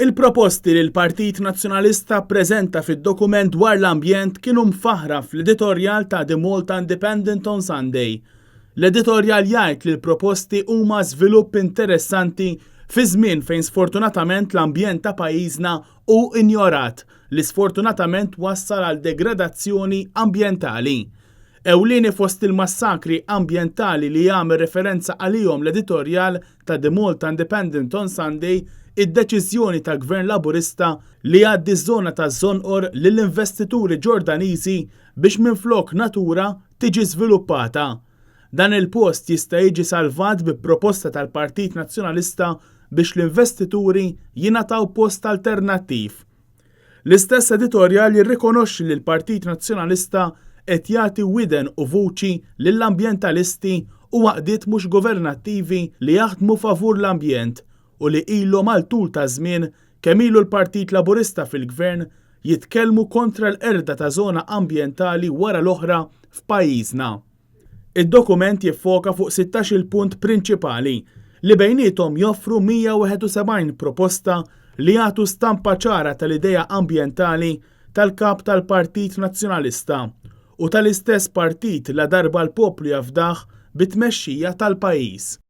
Il-proposti li l-Partit Nazzjonalista ppreżenta fid-dokument dwar l-ambjent kienu mfaħħra fl-editorjal ta' The Malta Independent on Sunday. L-editorjal jgħid li l-proposti huma żvilupp interessanti fi żmien fejn sfortunatament l-ambjent ta' pajjiżna hu injorat, li sfortunatament wassal għal degradazzjoni ambjentali. Ewlieni fost il-massakri ambjentali li jagħmel referenza għalihom l-editorjal ta' The Malta Independent on Sunday id-deċiżjoni tal-Gvern Laburista li jgħaddi ż-żona taż-Żonqor lill-investituri Ġordaniżi biex minflok natura tiġi żviluppata. Dan il-post jista' jiġi salvat bi proposta tal-Partit Nazzjonalista biex l-investituri jingħataw post alternattiv. L-istess editorjal jirrikonoxxi li l-Partit Nazzjonalista qed jagħti widen u vuċi lill-ambjentalisti u għaqdiet mhux governattivi li jaħdmu favur l-ambjent u li ilhom għal tul ta' żmien kemm ilu l-Partit Laburista fil-Gvern jitkellmu kontra l-qerda ta' żona ambjentali wara l-oħra f'pajjiżna. Id-dokument jiffoka fuq 16-il punt prinċipali, li bejniethom joffru 171 proposta li jagħtu stampa ċara tal-idea ambjentali tal-Kap tal-Partit Nazzjonalista u tal-istess partit ladarba l-poplu jafdah bit-tmexxija tal-pajjiż.